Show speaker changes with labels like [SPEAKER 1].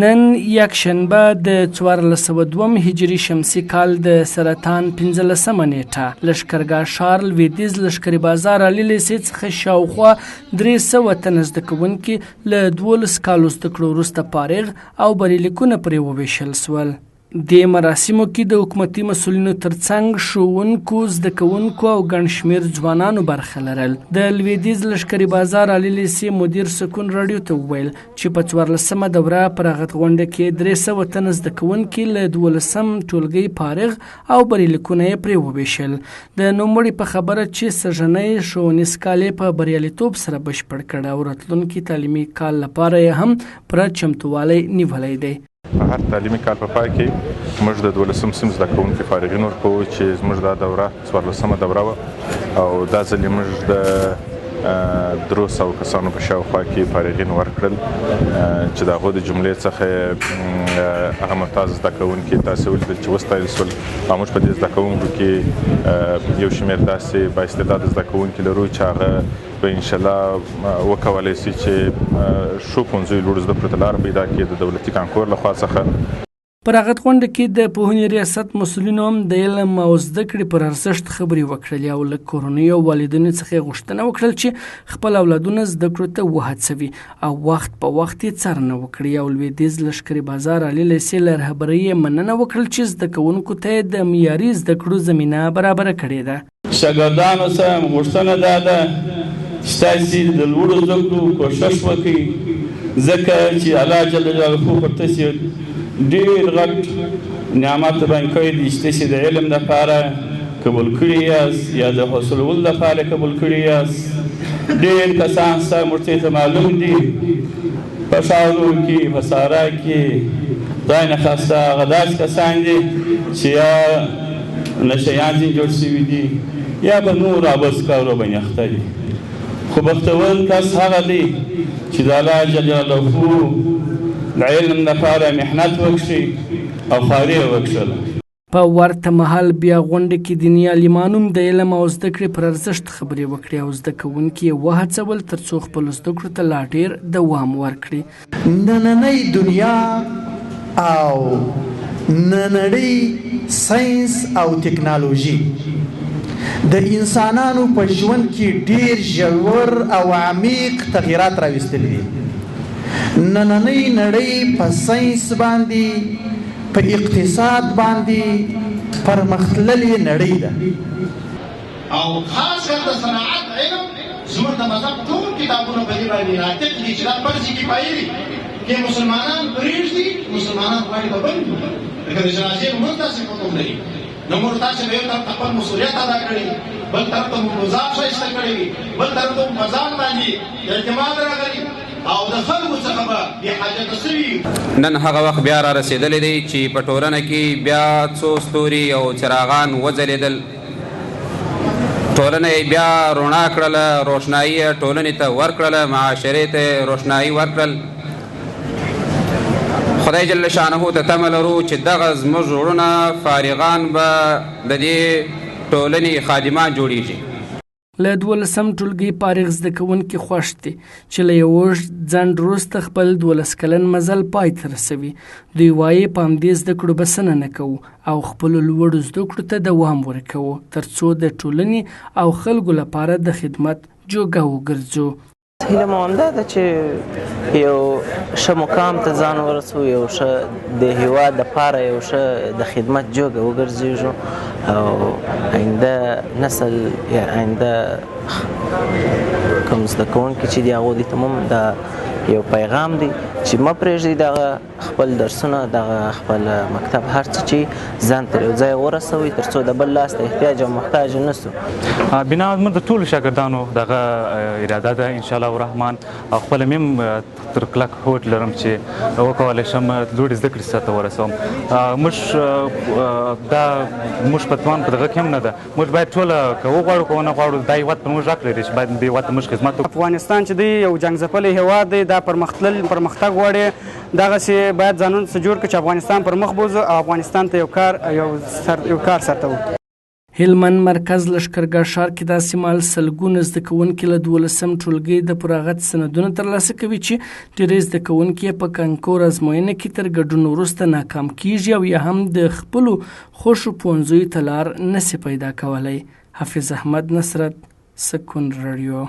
[SPEAKER 1] نن یکشنبه د 1402 هجري شمسي کال د سرطان 15مه نیټه، لښکرګاه ښار لویدیځ لښکري بازار عالي لیسې څخه شاوخوا 300 تنه زده کوونکي له 12 کالو زده کړو وروسته فارغ او بریلیکونه پرې وویشل شول. دې مراسمو کې د حکومتي مسؤلینو ترڅنګ ښوونکو، زده کوونکو او ګڼ شمېر ځوانانو برخه لرل. د لویدیځ لښکري بازار عالي لیسې مدیر سکون راډیو ته وویل چې په 14مه دوره پراغت غونډه کې 300 تنه زده کوونکي له 12 ټولګي فارغ او بریلیکونه یې پرې وویشل. د نوموړي په خبره چې سږنی ښوونیز کال یې په بریالیتوب سره بشپړ کړ او راتلونکي تعلیمي کال لپاره یې هم پوره چمتووالی نیولی دی.
[SPEAKER 2] هر تعلیمي کال په پای کې موږ د 12 صنف زده کوونکي فارغین ورکوو چې زموږ دا دوره 14مه دوره وه او دا ځل یې موږ د 300 کسانو په شاوخوا کې فارغین ورکړل چې د هغو د جملې څخه هغه ممتاز زده کوونکي تاسې ولیدل چې وستایل شول او موږ په دې زده کوونکو کې یو شمېر داسې با استعداده زده کوونکي لرو چې هغه به انشاءالله وکولای شي چې ښو ښوونځیو لوړو زده کړو ته لاره پیدا کړي د دولتي کانکور له خوا څخه.
[SPEAKER 1] په راغت غونډه کې د پوهنې ریاست مسؤلینو هم د علم او زده کړې پر ارزښت خبرې وکړلې او له کورنیو او والدینو څخه یې غوښتنه وکړل چې خپل اولادونه زده کړو ته وهڅوي او وخت په وخت یې څارنه وکړي او لویدیځ لښکري بازار عالي لیسې له رهبرۍ یې مننه وکړل چې زده کوونکو ته یې د معیاري زده کړو زمینه برابره کړې ده.
[SPEAKER 3] شاګردانو څخه غوښتنه دا ده چې تاسې د لوړو زده کړو کوښښ وکړئ، ځکه چې الله جل جلاله پر تاسې ډېر غټ نعمت باندې کړی دی چې تاسې د علم لپاره قبول کړي یاست یا د حاصلولو لپاره قبول کړي یاست. ډېر کسان ستا موږ ته معلوم دي، په ښارو کې، په صحرا کې، خدای نخواسته هغه داسې کسان دي چې یا نشه یان ځینې جوړ شوي دي یا په نورو عبث کارو باندې اخته دي. خو بختور کس هغه دی چې د الله جل جلاله د علم لپاره محنت وکړي او خواري یې وکړله.
[SPEAKER 1] په ورته مهال بیا غونډه کې دیني عالمانو هم د علم او زده کړې پر ارزښت خبرې وکړې او زده کوونکي یې وهڅول ترڅو خپلو زده کړو ته لا ډېر دوام ورکړي.
[SPEAKER 4] نننۍ دنیا او ننړۍ ساینس او تکنالوژي د انسانانو په ژوند کې ډیر ژور او عمیق تغیرات راوستلي دي. نننۍ نړۍ په ساینس باندې، په اقتصاد باندې پرمختللې نړۍ ده.
[SPEAKER 5] او خاص کر د صنعت علم زموږ د مذهب ټول کتابونه په دې باندې ناطق دي چې دا فرض کفایي دي که مسلمانان پرېږدي، مسلمانان غواړي به بند وي، لکه د جنازې لمونځ داسې حکم لري. نو موږ تاسې به یو طرف ته خپل مسؤلیت ادا کړی، بل طرف ته مو ګوزار ښایسته کړی وي، بل طرف ته مو په ځان باندې اعتماد راغلی او د خلکو څخه به بې حاجته سوي یو.
[SPEAKER 6] نن هغه وخت بیا را رسېدلی دی چې په ټولنه کې بیا څو ستوري او څراغان وځلېدل، ټولنه یې بیا روڼا کړله، روښنايي یې ټولنې ته ورکړله، معاشرې ته یې روښنايي ورکړل. خدای جل شانه ته تمه لرو چې دغه زموږ وروڼه فارغان به د دې ټولنې خادمان جوړیږي.
[SPEAKER 1] له 12 ټولګي فارغ زده کوونکي خوښ دي چې له یو اوږد ځنډ وروسته خپل 12 کلن مزل پای ته رسوي. دوی وایي په همدې زده کړو بسنه نه کوو او خپلو لوړو زده کړو ته دوام ورکوو ترڅو د ټولنې او خلکو لپاره د خدمت جوګه وګرځو.
[SPEAKER 7] هیله مو همدا ده چې یو ښه مقام ته ځان ورسوو، یو ښه د هیواد دپاره یو ښه د خدمت جوګه وګرځېږو او آینده نسل یا آینده کوم زده کوونکي چې دي هغو ته هم دا یو پیغام دی چې مه پرېږدئ دغه خپل درسونه، دغه خپل مکتب، هر څه چې ځان تر یو ځای ورسوي ترڅو د بل لاس ته احتیاج او محتاج نه سو.
[SPEAKER 8] بنا زموږ د ټولو شاګردانو دغه اراده ده ان شاء الله الرحمن، او خپل مې هم تر کلک هوډ لرم چې وکولای شم لوړې زده کړې سرته ورسوم. موږ دا موږ په توان په دغه کې هم نه ده، موږ باید ټوله که وغواړو که ونه غواړو دا هیواد پر موږ حق لري چې باید دې هیواد ته موږ خدمت وکړو.
[SPEAKER 9] افغانستان چې دی یو جنګ ځپلی هیواد دی، دا پرمختګ غواړي، دغسې باید ځانونه څه جوړ کړو چې افغانستان پر مخ بوځو او افغانستان ته یو کار سرته وکړو.
[SPEAKER 1] هلمند مرکز لښکرګاه ښار کې داسې مهال سلګونه زده کوونکي له دولسم ټولګي د فراغت سندونه ترلاسه کوي چې ډېری زده کوونکي یې په کانکور ازموینه کې تر ګډون وروسته ناکام کیږي او یا هم د خپلو خوښو پوهنځیو ته لار نسي پیدا کولی. حافظ احمد نصرت، سکون راډیو.